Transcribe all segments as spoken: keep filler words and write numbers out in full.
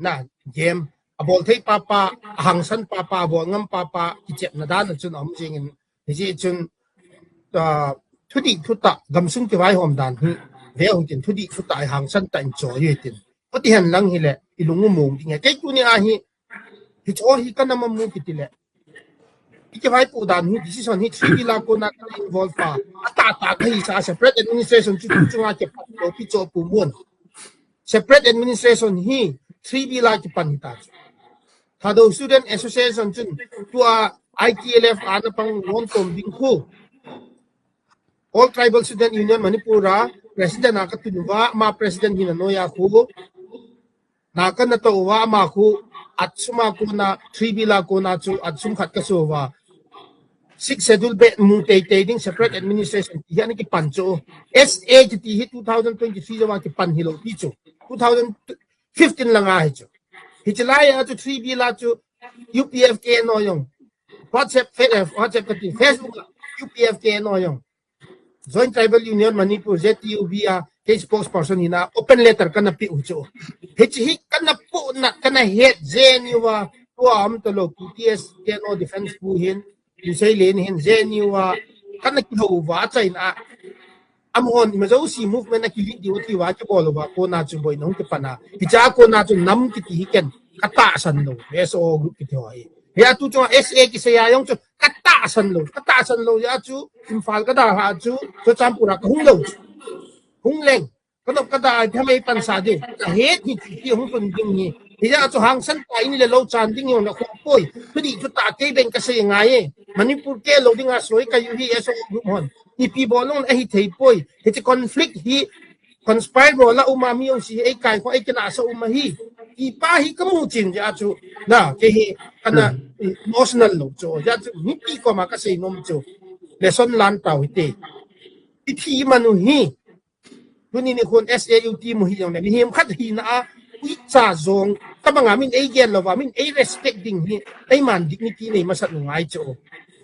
na, game, a bawl thei papa, a hangsan papa, a bawl ngam papa, kichepna dan a chun a um jingin, hi chi chun, uh, thudih thutah, gamsung kivaihawm dan hi, ve hitin, thudih thutah a hangsan tah in chawi hitin. Pati hen lang hi le, i lung umung ding he. Kei tuni a hi, hi chaw hi ka na mamu kiti le. I kivaipoh dan hi, decision hi, three B la kona ka involve pa. A tah tah ka hi sa, separate administration chu, chu chunga kipan, lo pi chaw pu mun. Separate administration hi, three B la kipan hi ta chu. Thadou Student Association chun, tua I T L F a na pang won tom ding khu. All Tribal Student Union Manipur a, president a ka tun uva, ma president hi na noya khu. Na ka na to uva, ma khu, at suma kona, three B la kona chu, at sum khat ka so uva. Sixth Schedule be mu tei tei ding separate administration, hi a na kipan chu. S A kiti hi two thousand twenty-three zawa kipan hi lo pi chu. Two thousand fifteen lang a hi chu. Hi chi lai a chu three B la chu, U P F K no yong. WhatsApp, Fe-, eh, WhatsApp kati, Facebook la, U P F K no yong. Joint Tribal Union Manipur, Z T U B a, kei spokesperson hi na, open letter ka na pi u chu. Hi chi hi ka na pu na, ka na het J N U a, tua am to lo, P T S, K N O defense pu hin, you say len hin, J N U a, ka na kiho uva, a chai na, am hon, ma zo si movement a ki lead di uti uva, ki bol uva, kona chu boi nong ki pana. Hi cha kona chu nam kiti hi ken, ka tahsan lo, S O group kiti ho hi. Hi a tu chu S A ki se ya yong chu, ka tahsan lo, ka tahsan lo, ya chu, Imphal ka da ha chu, chu Churachandpur a ka hung lo chu. Hung leng, ka dop ka da, hi a mei pan sa de, ka het hi chu, hi hung pun ding hi. Hi ya chu hangsan ta in le lo chan ding yong na khu poi, thudih thutah kei beng ka se ngai e. Manipur ke lo ding a soi ka yu hi S O group hon. I pi bol long a hi thei poi, hi chi conflict hi, conspire bol a um a mi ong si, ei kai khu, ei kina sa um a hi. I pa hi ka mu chin ya chu, na, kei hi, ka na, emotional lo chu, ya chu, mipi koma ka sei nom chu. Lesson lan tau hi te. I thi manu hi, tuni ni khun S A U T mu hi yong le, mi him khat hi na a, ui cha zong, ka banga min ei gel lo va, min ei respect ding hi, ei man dignity nei masat nu ngai chu.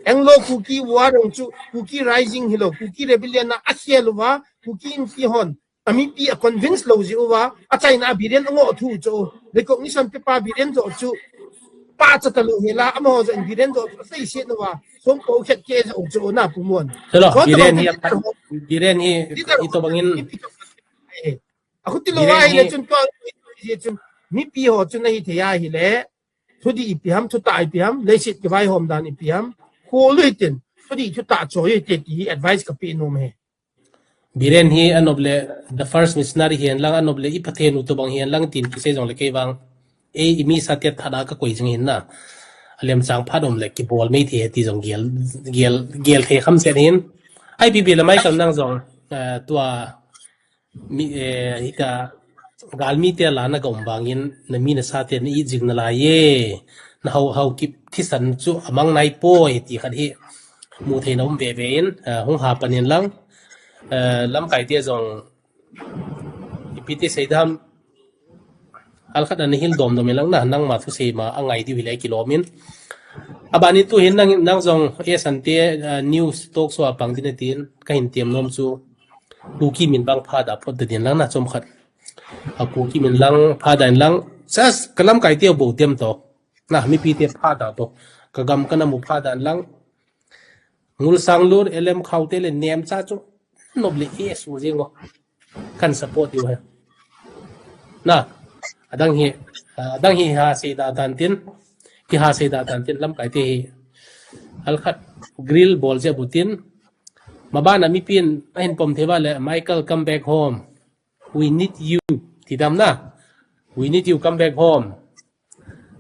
Anglo Kuki war ong chu, Kuki Rising hi lo, Kuki Rebellion na a siel uva, Kuki Inpi hon, a mipi a convince lo zi uva, a chai na a Biren a ngo thu chu, recognition pe pa Biren zo chu, pa cha ta lo he la, a ma ho zo in Biren zo chu, a sei siet uva, song po khet ke zo chu, na pu mon. Chalo, Biren hi, Biren hi, ito bangin. A khu ti lo a hi le chun to, hi chun, mipi ho chun a hi thei a hi le, thudih i pi ham, thutah i pi ham, leiset kivaihawm dan i pi ham, khu lu hitin, thudih thutah chawi hi te ti hi advice ka pi nom he. Biren hi a nop le, the first missionary hi an lang a nop le, i Pathen u to bang hi an lang tin ki sei zong le kei vang. Ei, i mi sa tiat thada ka koi zing hin na. A lem chang phat om le, ki bol mei the ti zong gel, gel, gel the kham sen hin. Ai pi pi le Michael nang zong, eh, tua, mi, eh, hi ka, gal mi te la na ga um bangin, na mi na sa te na i zing na la ye. Na hau, hau kip thisan chu amang nai poi ti khat hi. Mu thei na um ve ve in, eh, hung ha panin lang. Eh, lamkai te zong, i pi te sei dam, al khat an hil dom dom in lang na, nang ma thu sei ma, a ngai diu hi le ki lom in. A banin tu hin nang, nang zong, e san te, eh, news talk show a pang din tin, ka hin tiam nom chu, Kuki min bang pha da phot da din lang na chom khat. A Kuki min lang pha da in lang, sas, ka lamkai te bo tiam to. Na, mipi te pha da to. Ka gam ka na mu pha da in lang. Ngul sang lur, elem khau te le nem cha chu. Nop le e su zing o. Kan support you he. Na, adang hi, adang hi ha sei da tan tin. Ki ha sei da tan tin, lamkai te hi. Al khat grill bol je bu tin. Ma ba na mipin, a hin pom the ba le, Michael, come back home. We need you. Ti dam na. We need you, come back home.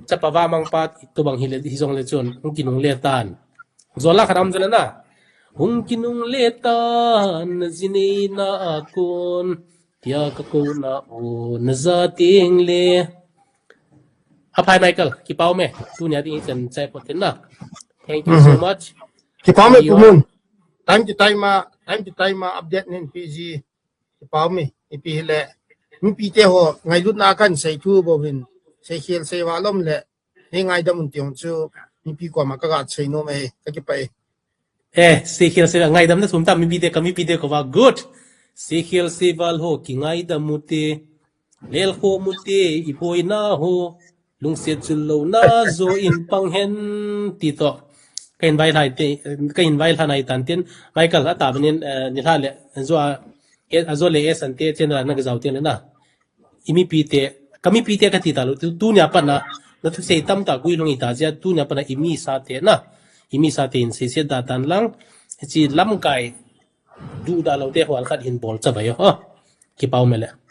Chapa va mang pat, ito bang hi le, hi zong le chun, hung kinung le tan. Zon la kharam zon na. Hung kinung le tan, na zinei na akon, tia ka ko na o, na za ting le. Aphai Michael, kipau me, tu nia ting chen chai potin na. Thank you so much. Kipau me pumun. Time to time, uh, time to time, uh, update nin P G. Kipau me, ipi le. Mipi te ho, ngai lut na kan sei thu bo hin. Sei khiel sei wa lom le. He ngaidam un tiong chu, mipi koma ka ga sei nom e, ka kipa e. Eh, sei khiel sei ngaidam na sum ta mipi te ka mipi te ko va good. Sei khiel sei val ho ki ngaidam u te. Lel khu mu te i poi na ho, lungsiat chul lo na zo in pang hen ti to. Ka invite hai te, ka invite han ai tan tin, Michael ha ta benin, eh, ni ha le, zo a, a zo le e san te, chen ra na ka zau te le na. I mipi te, ka mipi te ka ti ta lo, tu, tu nya pa na, na tu sei tam ta gui long i ta zia, tu nya pa na i mi sa te na. I mi sa te in sei se da tan lang, chi lam kai, du da lo te hwal khat hin bol cha ba yo, oh. Ki pau mele.